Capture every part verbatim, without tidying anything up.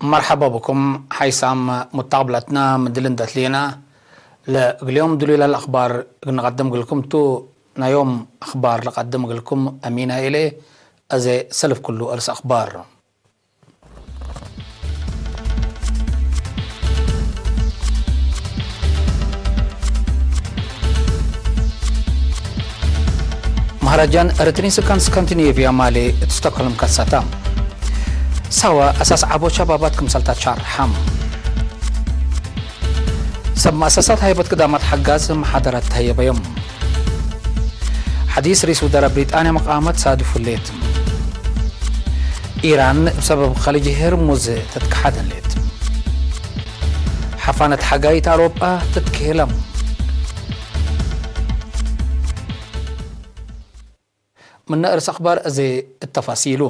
መርሐባ ብኩም ሓይሳም ሙተቅብለትና፣ ምድል እንደ ትሌና ለእግል ዮም ድሉይ ለአልአክባር እግል ንቀድም እግልኩም ቱ። ናይ ዮም አክባር ለቀድም እግልኩም አሚን ሃይሌ። አዜ ሰልፍ ኩሉ እርስ አክባር። መህረጃን ኤሪትሪን ስካን ስካንዲኔቪያ ማሌ እት ስቶክሆልም ከሰተ። ሳዋ አሳስ ዐቦት ሸባባት ክምሰልታት ሻርሐ። ሰብ መአሰሳት ሀይበት ግዳማት ሐጋዝ መሓደረት ተህየበዮም። ሐዲስ ሪስ ውደረ ብሪጣንያ መቃመት ሳድፍ ህሌት። ኢራን እብ ሰበብ ከልጅ ሄርሙዝ ትትከሓደሌት። ሐፋነት ሐጋይት አውሮጳ ትትክሄለም። ምነ እርስ አክባር አዜ እተፋሲሉ።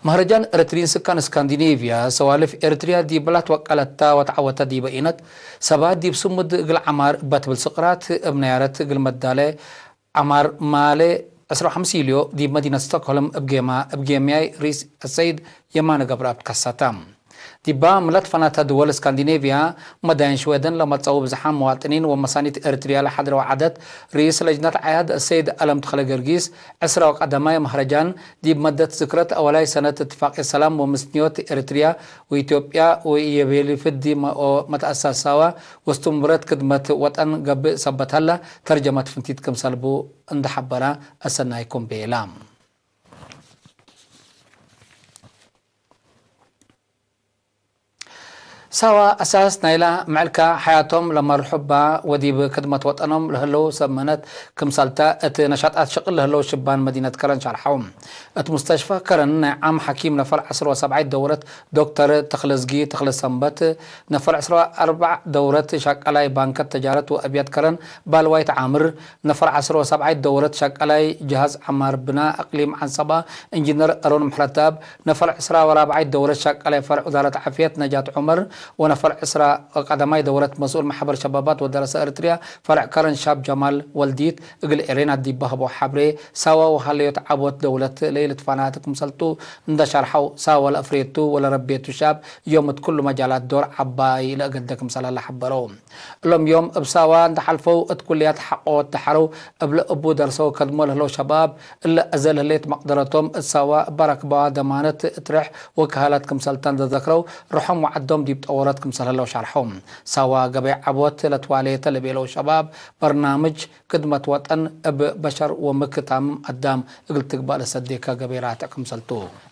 መህረጃን ኤሪትሪን ስካን ስካንዲኔቪያ፣ ሰዋልፍ ኤሪትሪያ ዲብ በላት ወቀለታ ወተዐወተ ዲበ ኢነት፣ ሰባት ዲብ ስሙድ እግል ዐማር እበ ትብል ስቅራት እብ ነያረት እግል መዳለ ዐማር ማሌ ዕስራ ወሐምስ ዩልዮ ዲብ መዲነት ስቶክሆልም እብ ጌማ፣ እብ ጌምያይ ሪስ አሰይድ የማነ ገብረአብ ትከሰተ። ዲባ ምለት ፈናተ ድወል ስካንዲኔቪያ፣ መዳይን ሽዌደን ለመጸኡ ብዝሓም መዋጥኒን ወመሳኒት ኤሪትሪያ ለሐድረው ዐደት፣ ርኢስ ለጅነት ዓያድ አሰይድ አለም ተኽለ ገርጊስ፣ ዕስራ ወቀደማይ መህረጃን ዲብ መደት ዝክረት አወላይ ሰነት እትፋቅየት ሰላም ወምስንዮት ኤሪትሪያ ወኢትዮጵያ ወኢየቤሊ ፍዲ መ-፣ ኦ መትአሳሳዋ ወስትምረት ክድመት ወጠን ገብእ ሰበት ሀላ ተርጀመት ፍንቲት ክምሰል ቡ እንደ ሐበረ አሰናይኩም ቤላ። ሳዋ አሳስ ናይላ ምዕልካ ሐያቶም ለመርሑባ ወዲብ ክድመት ወጠኖም ለህለው ሰብ ምህነት ክምሰልተ እት ነሻጣት ሽቅል ለህለው ሽባን መዲነት ከረን ሸርሐው። እት ሙስተሽፋ ከረን ናይ ዓም ሐኪም ነፈር ዐስር ወሰብዓይት ደውረት ዶክተር ተክለዝጊ ተክለሰንበት፣ ነፈር ዕስራ ወአርበዕ ደውረት ሸቃላይ ባንከት ተጃረት ወአብያት ከረን ባልዋይት ዓምር፣ ነፈር ዐስር ወሰብዓይት ደውረት ሸቃላይ ጀሃዝ ዐማር ብና እቅሊም ዐንሰባ እንጂነር አሮን ምሕረተአብ፣ ነፈር ዕስራ ወራብዓይት ደውረት ሸቃላይ ፈርዕ ውዛረት ዓፍየት ነጃት ዑመር፣ ወነፈር ዕስራ ወቀደማይ ደውረት መስኡል መሕበር ሸባባት ወደረሰ ኤሪትሪያ ፈርዕ ከረን ሻብ ጀማል ወልዲት እግል ኤሬና ዲብ ሀበው ሐብሬ፣ ሳዋ ወሀለዮት ዐቦት ደውለት ለኢልትፋናተ ክምሰልቱ እንደ ሸርሐው፣ ሳዋ ለአፍሬቱ ወለረቤቱ ሻብ ዮም እት ኩሉ መጃላት ዶር ዐባይ ለአገደ ክምሰለ ለሐበረው። እሎም ዮም እብ ሳዋ እንደ ሐልፈው እት ኩልያት ሐቆ ወደሐረው እብለ እቡ ደርሰው ከድሞ ለህለው ሸባብ፣ እለ አዜ ለህሌት መቅደረቶም እት ሳዋ እበ ረክበዋ ደማነት እት ርሕ ወከሃላት ክምሰልተ እንደ ዘክረው፣ ርሖም ወዐዶም ዲብ ጠወረት ክምሰል ህለው ሸርሐው። ሳዋ ገበይ ዐቦት ለትዋሌተ ለቤለው ሸባብ፣ በርናምጅ ክድመት ወጠን እብ በሸር ወምክ ታምም አዳም እግል ትግባእ ለሰዴከ ገበይ ራትዕ ክምሰልቱ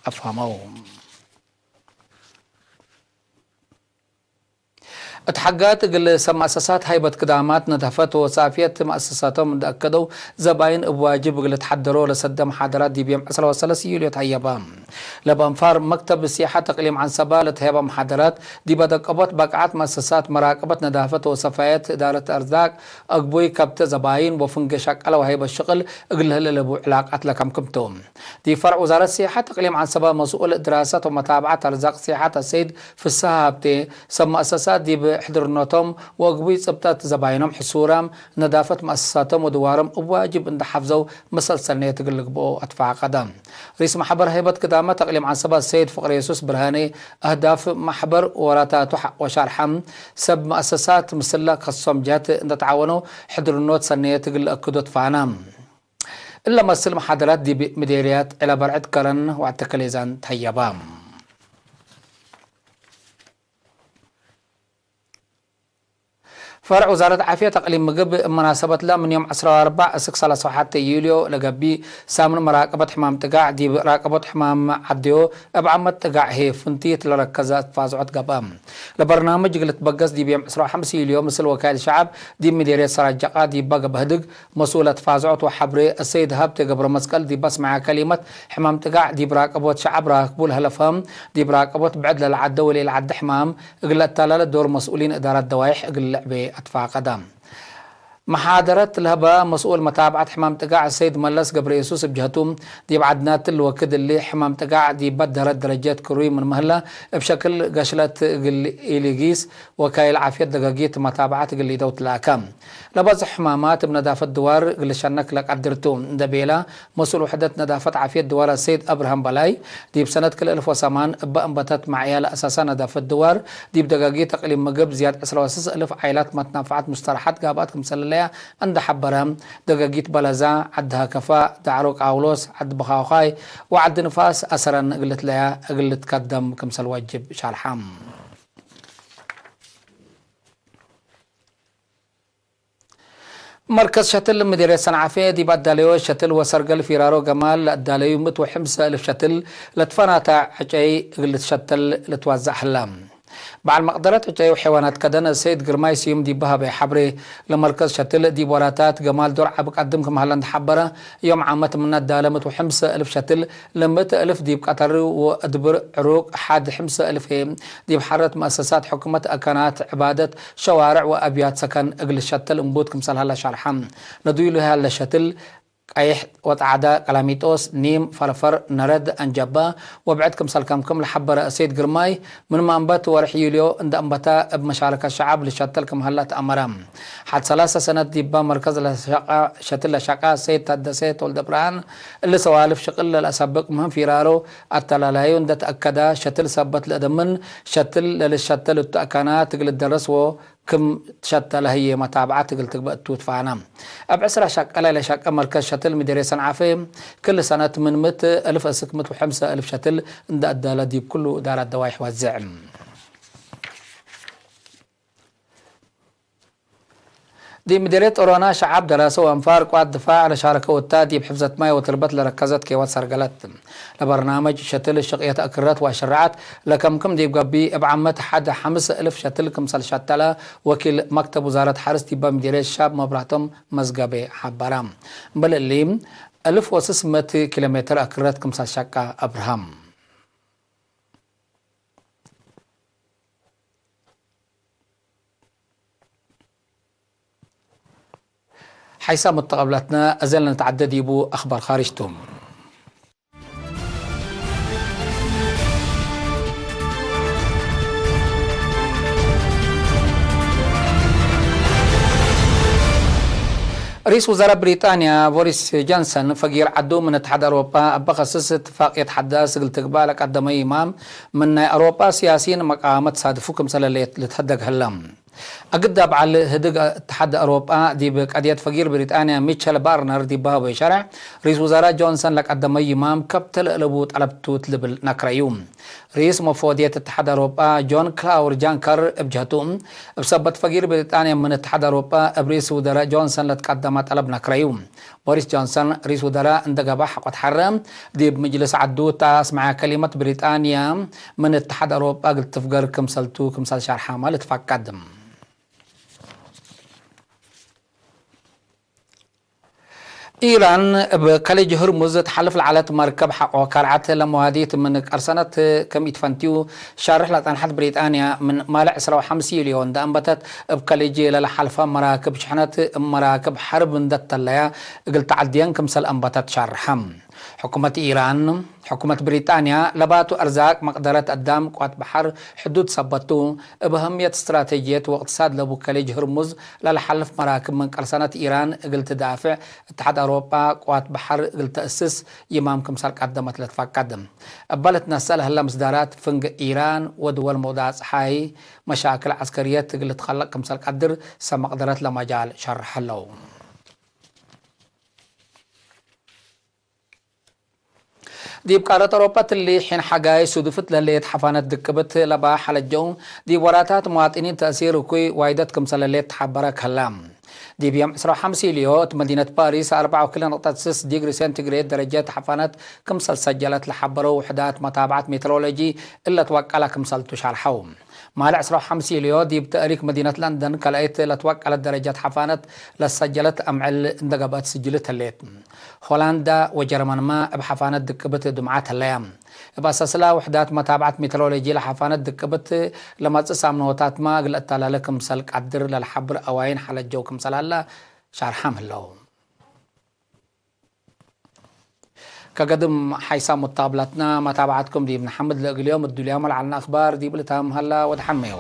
አፍሀመው። እት ሐጋት እግል ሰብ መአሰሳት ሀይበት ግዳማት ነደፈት ወሳፍየት መአሰሳቶም እንደ አከደው፣ ዘባይን እብ ዋጅብ እግል ልትሐደሮ ለሰደ መሓደራት ዲብ ዮም ዕስራ ወሰለስ ዩልዮ ተሀየበ። ለበ አንፋር መክተብ ሲሐት እቅሊም ዐንሰባ ለተሀየበ መሓደራት፣ ዲበ ደቀቦት በቅዓት መአሰሳት መራቅበት ነዳፈት ወሰፋየት እዳረት አርዛቅ፣ አግቡይ ከብት ዘባይን ወፍንጌ ሸቀለ ወሀይበት ሽቅል እግል ለህለ ለቡ ዕላቃት ለከምክም ቱ። ዲብ ፈርዕ ውዛረት ሲሐት እቅሊም ዐንሰባ መስኡል ድራሰት ወመታብዐት አርዛቅ ሲሐት አሰይድ ፍስሐ ሀብቴ፣ ሰብ መአሰሳት ዲብ ሕድርነቶም ወአግቡይ ጽብጠት ዘባይኖም ሕሱራም፣ ነዳፈት መአሰሳቶም ወድዋሮም እብ ዋጅብ እንደ ሐፍዘው መሰል ሰኔት እግል ልግብኦ አትፋቀደ። ርኢስ መሕበር ሀይበት ግዳመት እቅሊም ዐንሰባ ሰይድ ፍቅረ የሱስ ብርሃኔ፣ አህዳፍ መሕበር ወራታቱ ሐቆ ሻርሐ፣ ሰብ መአሰሳት ምስለ ከሶም ጀህት እንደ ተዓወነው ሕድርኖት ሰኔት እግል ለአክዶ ትፋነ። እለ መስል መሓደራት ዲብ ምዴርያት ዕለ በርዕድ ከረን ወአተከሌዛን ተህየባ። ፈርዕ ውዛረት ዓፍየት አቅሊም ምግብ፣ እብ መናሰበትለ ምን ዮም ዐስራ ወአርበዕ እስክ ሰላሳ ወሐቴ ዩልዮ ለገብእ ሳምን መራቀበት ሕማም ጥጋዕ፣ ዲብ ራቀቦት ሕማም ዐደዮ እብ ዓመት ጥጋዕ ህይ ፍንቲት ለረከዘ አትፋዝዖት ገብአ። ለበርናምጅ እግል ልትበገስ ዲብ ዮም ዕስራ ወሐምስ ዩልዮ ምስል ወካይል ሸዐብ ዲብ ምዴርየት ሰራጀቃ ዲበ ገብአ ህድግ፣ መስኡል አትፋዝዖት ወሐብሬ አሰይድ ሀብቴ ገብረመስቀል ዲብ አስመዐ ከሊመት፣ ሕማም ጥጋዕ ዲብ ራቀቦት ሸዐብ ራክቡ ለህለ ፈህም፣ ዲብ ራቀቦት ብዕድ ለለዐደ ወለኢለዐደ ሕማም እግል ለአታላለ ዶር መስኡሊን እዳራት ደዋይሕ እግል ልዕቤ አትፋቀደ። መሓደረት ለህበ መስኡል መታብዐት ሕማም ጥጋዕ ሰይድ መለስ ገብረየሱስ እብ ጀህቱ፣ ዲብ ዐድናት እሊ ወክድ እሊ ሕማም ጥጋዕ ዲብ በደረት ደረጀት ክሩይ ምን ምህለ፣ እብ ሸክል ገሽለት እግል ኢሊጊስ ወካይል ዓፍየት ደገጊት መታብዐት እግል ኢደው ትላከ። ለበዝሕ ሕማማት እብ ነዳፈት ድዋር እግል ሸነክ ለቀድር ቱ፣ እንደ ቤለ፣ መስኡል ውሕደት ነዳፈት ዓፍየት ድዋር አሰይድ አብርሃም በላይ፣ ዲብ ሰነት ክልኤ እልፍ ወሰማን እበ አንበተት መዕያ ለአሳሳ ነዳፈት ድዋር፣ ዲብ ደጋጊት እቅሊም ምግብ ዝያድ ዕስራ ወስስ እልፍ ዓይላት መትናፈዐት ሙስተረሐት ጋብአት ክምሰል ለያ እንደ ሐበረ፣ ደጋጊት በለዛ፣ ዐዲ ሀከፋ፣ ዳዕሮ ቃውሎስ፣ ዐዲ በኻውኻይ ወዐዲ ንፋስ አሰረን እግል ትለያ እግል ልትከደም ክምሰል ወጅብ ሻርሐ። መርከዝ ሸትል ምዴርየት ሰንዓፈ ዲብ አዳለዮ ሸትል ወሰርገል ፊራሮ ገማል ለአዳለዩ ምእት ወሐምሰ እልፍ ሸትል ለትፈናተ ዕጨይ እግል ልትሸተል ልትዋዛዕ ህለ። በዐል መቅደረት ዕጨይ ወሐይዋናት ከደን ሰይድ ግርማይ ስዩም ዲብ ሀበ ሐብሬ፣ ለመርከዝ ሸትል ዲብ ወራታት ገማል ዶር ዐቢ ቀድም ክም ሀለ እንደ ሐበረ፣ ዮም ዓመት ምነ አዳለ ምእት ወሐምሰ እልፍ ሸትል ለምእት እልፍ ዲብ ቀጠር ወእድብር ዕሩቅ ሐድ ሐምሰ እልፍ ዲብ ሐረት መአሰሳት ሕኩመት፣ አካናት ዕባደት፣ ሸዋርዕ ወአብያት ሰከን እግል ሸተል እንቡት ክምሰል ሀለ ሻርሐ። ለዱይ ለሀለ ሸትል ቀይሕ ወጠዓደ፣ ቀላሚጦስ፣ ኒም፣ ፈርፈር፣ ነረድ፣ አንጀበ ወብዕድ ክምሰል ከምክም ለሐበረ እሴት ግርማይ፣ ምንመ አንበት ወርሕ ዩልዮ እንደ አንበተ እብ መሻረከት ሸዐብ ልሸተል ክም ሀለ ተአመረ። ሐድ ሰላሰ ሰነት ዲበ መርከዝ ለሸቀ፣ ሸትል ለሸቀ እሴት ታደሰ ተወልደብርሃን፣ እሊ ሰዋልፍ ሽቅል ለለአሰብቅ ምህም ፊራሮ አተላላዩ እንደ ተአከደ፣ ሸትል ሰበት ለአደምን፣ ሸትል ለልሸተል እቱ አካናት እግል ልደረስ ወ ክም ትሸተለ ህዬ መታብዐት እግል ትግበእ እቱ ትፋነ። እብ ዕስራ ሸቀለ ለሸቀ መርከዝ ሸትል ምዴርየት ሰንዓፈ፣ ክል ሰነት ምን ምእት እልፍ እስክ ምእት ወሐምሰ እልፍ ሸትል እንደ አዳለ ዲብ ኩሉ እዳራት ደዋይሕ ወዝዕ። ዲብ ምዴርየት ኦሮና ሸዐብ ደራሰ ወአንፋር ቅዋት ድፋዕ ለሻረከው እታ፣ ዲብ ሕፍዘት ማይ ወትርበት ለረከዘት ኬወት ሰርገለት። ለበርናመጅ ሸትል ሽቅየት አክረት ወአሸረዐት ለከምክም ዲብ ገብእ፣ እብ ዓመት ሐድ ሐምስ እልፍ ሸትል ክምሰል ሸተለ ወኪል መክተብ ውዛረት ሐርስ ዲበ ምዴርየት ሻብ መብራቶም መዝገቤ ሐበረ። እምበል እሊ፣ እልፍ ወስስ ምእት ኪሎ ሜትር አክረት ክምሰል ሸቀ አብርሃም። ሐይሳም እተ ቀብለትነ፣ እዘ ለንትዐደ ዲቡ አኽባር ካርጅ ቱ። ርኢስ ውዘራእ ብሪጣንያ ቦሪስ ጆንሰን፣ ፈጊር ዐዱ ምን እትሓድ አውሮጳ እበ ከስስ እትፋቅየት ሐዳስ እግል ትግባእ ለቀደመዩ ይማም፣ ምን ናይ አውሮጳ ስያሲይን መቃመት ሳድፉ ክምሰለ ልትሀደግ ህለ። አግዳ በዐል ህድግ እትሓድ አውሮጳ ዲብ ቀድየት ፈጊር ብሪጣንያ ሚቸል ባርነር ዲብ ሀበዩ ሸርሕ፣ ርኢስ ውዘራእ ጆንሰን ለቀደመዩ ይማም ከብተ ለእለቡ ጠለብ ቱ እት ልብል ነክረዩ። ርኢስ መፎድየት እትሓድ አውሮጳ ጆን ክላውድ ጃንከር እብ ጀህቱ፣ እብ ሰበት ፈጊር ብሪጣንያ ምን እትሓድ አውሮጳ እብ ርኢስ ውዘራእ ጆንሰን ለትቀደመ ጠለብ ነክረዩ። ቦሪስ ጆንሰን ርኢስ ውዘራእ እንደ ገባሕ ወትሐረ፣ ዲብ ምጅልስ ዐዱ እተ አስመዐ ከሊመት ብሪጣንያ ምን እትሓድ አውሮጳ እግል ትፍገር ክምሰልቱ ክምሰል ሸርሐመ ልትፈቀድ። ኢራን እብ ከሊጅ ሁርሙዝ ተሓልፍ ለዐለት መርከብ ሐቆ ካልዓት ለመዋዲት ምን ቀርሰነት ክም ኢትፈንትዩ ሻርሕ ለጸንሐት ብሪጣንያ፣ ምን ማልዕ ዕስራ ወሐምስ ዩልዮ እንደ አንበተት እብ ከሊጅ ለለሓልፈ መራክብ ሽሕነት እብ መራክብ ሐርብ እንደ ተለያ እግል ተዐድየን ክምሰል አንበተት ሻርሐ። ሕኩመት ኢራን፣ ሕኩመት ብሪጣንያ ለባቱ አርዛቅ፣ መቅደረት አዳም፣ ቅዋት በሐር፣ ሕዱድ ሰበት ቱ፣ እብ አህምየት እስትራቴጅየት ወእቅትሳድ ለቡ ከሊጅ ህርሙዝ ለለሐልፍ መራክብ ምን ቀርሰነት ኢራን እግል ትዳፍዕ፣ እትሓድ አውሮጳ ቅዋት በሐር እግል ተአስስ ይማም ክምሰል ቀደመት ለትፈቀድ። እበ ልትነሰእ ለህለ ምስዳራት ፍንጌ ኢራን ወድወል መውዳጽ ጸሓይ መሻክል ዐስከርየት እግል ልትከለቅ ክምሰል ቀድር ሰብ መቅደረት ለመጃል ሸርሕ ህለው። ዲብ ቃረት አውሮጳ እሊ ሒን ሐጋይ ሱዱፍት ለህሌት ሐፋነት ድቅብት ለባ ሐለጀው፣ ዲብ ወራታት መዋጥኒን ተእሲር እኩይ ዋይደት ክምሰል ህሌት ተሐበረ ከላ። ዲብ ዮም ዕስራ ወሐምስ ዩልዮ እት መዲነት ፓሪስ አርበዕ ወክልኤ ነቅጠት ስስ ዲግሪ ሴንቲግሬድ ደረጀት ሐፋነት ክምሰል ሰጀለት ለሐበረው ውሕዳት መታብዐት ሜትሮሎጂ እለ ትወቀለ ክምሰልቱ ሻርሐው። ማለ ዕስራ ወሐምስ ዩልዮ ዲብ ተእሪክ መዲነት ለንደን ካልአይት ለትወቀለት ደረጀት ሐፋነት ለሰጀለት አምዕል እንደ ገብአት ስጅልት ህሌት። ሆላንዳ ወጀርመንመ እብ ሐፋነት ድቅብት ድምዓት ህለያ። እብ አሳስላ ውሕዳት መታብዐት ሜትሮሎጂ ለሐፋነት ድቅብት ለመጽእ ሳምንሆታትመ እግል እተላለ ክምሰል ቀድር ለልሐብር አዋይን ሐለጀው ክምሰል ሀለ ሻርሓም ህለው። ከገድም ሓይሳም ሙታብላትና መታብዓትኩም ዲብ ነሐምድ። ለእግል ዮም እዱልያም ወለዐልነ አክባር ዲብ ልታም ሀላ ወደሐመዩ።